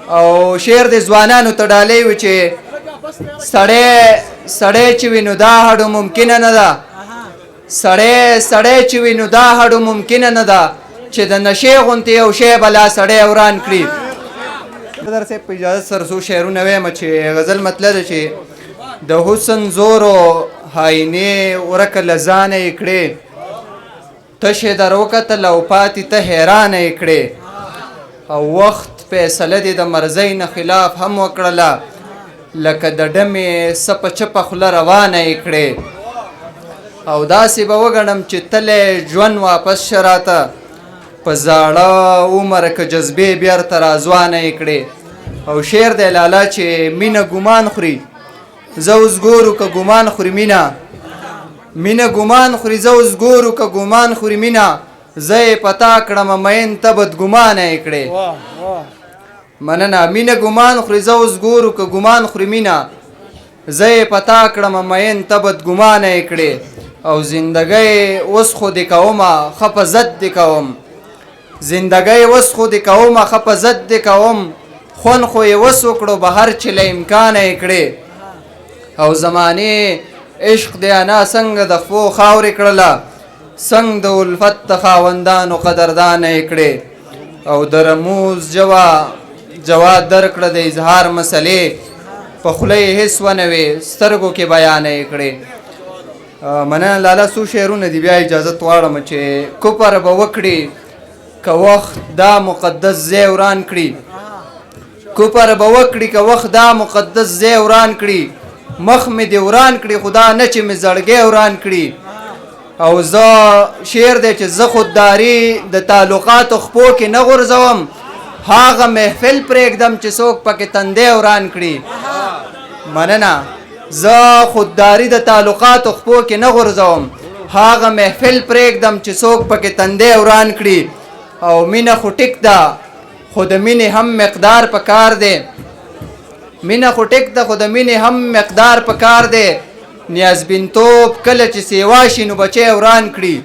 او شعر د ځوانانو ته ډالۍ وي چې سړی سړی چې وي نو دا هډو ممکنه نه ده، سړی سړی چې وي نو دا هډو ممکنه نه ده چې د نشې غونتې یو شی به لا سړی وران کړي. در صاحب په اجازت سره څو شعرونه وایم چې غزل مطلع ده چې د حسن زورو هاینې ورکه له ځانه یې کړې، تشې در وکتل او پاتې ته حیرانه یې کړې، او وخت فیصله دې د مرضۍ نه خلاف هم وکړله، لکه د ډمې څه په چپه خوله روانه یې کړې، او داسې به وګڼم چې تلی ژوند واپس شه راته، په زاړه عمر که جذبې بیرته راځوانه یې کړې. او شعر دی لالا چې مینه ګمان خوري، زه اوس ګورو که ګمان خوري مینه، مینه ګمان خوري، زه اوس ګورو که ګمان خوري مینه، زه یې پتا کړم مین ته بدګمانه یې کړې. مننه. مینه ګمان خوري، زه اوس ګورو که ګمان خوري مینه، زه یې پتا کړم مین ته بدګمانه یې کړې، او زندګۍ اوس خو دې کومه ښه په ضد دې کوم، زندګۍ اوس خو دې کومه ښه په ضد دې کوم، خون خو یې وس وکړو بهر چې له امکانه یې کړې، او زمانې عشق دې انا څنګه د خپو خاورې کړله، څنګه د الفت د خاوندانو قدردانه یې کړې، او د رموز جواب درکړه د اظهار مسلې، په خوله یې هېڅ ونه وې سترګو کې بیانه یې کړې. مننه لالا. څو شعرونه دي بیا اجازت غواړم چې کفر به وکړي که وخت دا مقدس ځای وران کړي، کفر به وکړي که وخت دا مقدس ځای وران کړي، مخ مې دې وران کړي خدا نه چې مې زړګی وران کړي. او زه شعر دی چې زه خودداري د تعلقاتو خپو کې نه غورځوم، هغه محفل پرېږدم چې څوک پکې تندی وران کړي. مننه. زه خودداري د تعلقاتو خپو کې نه غورځوم، هغه محفل پرېږدم چې څوک پکې تندی وران کړي. او مینه خو ټیک ده خو د مینې هم مقدار پکار دی، مینه خو ټیک ده خو د مینې هم مقدار پکار دی، نیازبینتوب کله چې سیوا شي نو بچی وران کړي.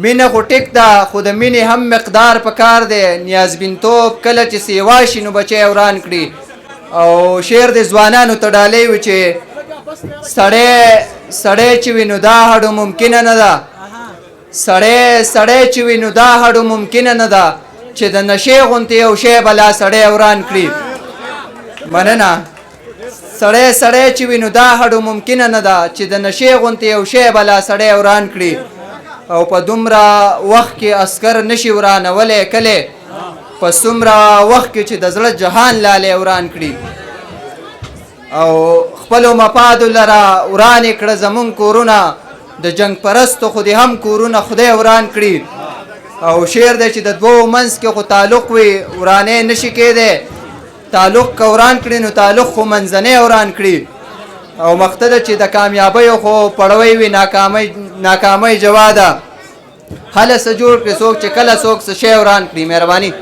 مینه خو ټیک ده خو د مینې هم مقدار پکار دی، نیازبینتوب کله چې سیوا شي نو بچی وران کړي. او شعر د ځوانانو ته ډالۍ وي چې سړی سړی چې وي نو دا هډو ممکنه نه ده، سړی سړی چې وي نو دا هډو ممکنه نه ده چې د نشې غونتې یو شی به لا سړی وران کړي. مننه. سړی سړی چې وي نو دا هډو ممکنه نه ده چې د نشې غونتې یو شی به لا سړی وران کړي. او په دومره وخت کې عسکر نشي ورانولی کلی، په څومره وخت کې چې د زړه جهان لالی وران کړي. او خپلو مفادو لره ورانې کړه زمونږ کورونه، د جنګ پرستو خو دې هم کورونه خدای وران کړي. او شعر دی چې د دوو منځ کې خو تعلق وي ورانې نشي کېدی، تعلق که وران کړي نو تعلق خو منځنی وران کړي. او مقصد چې د کامیابیو خو پړوی وي ناکامۍ جوا ده، هله څه جوړ کړي څوک چې کله څوک څه شی وران کړي. مهرباني.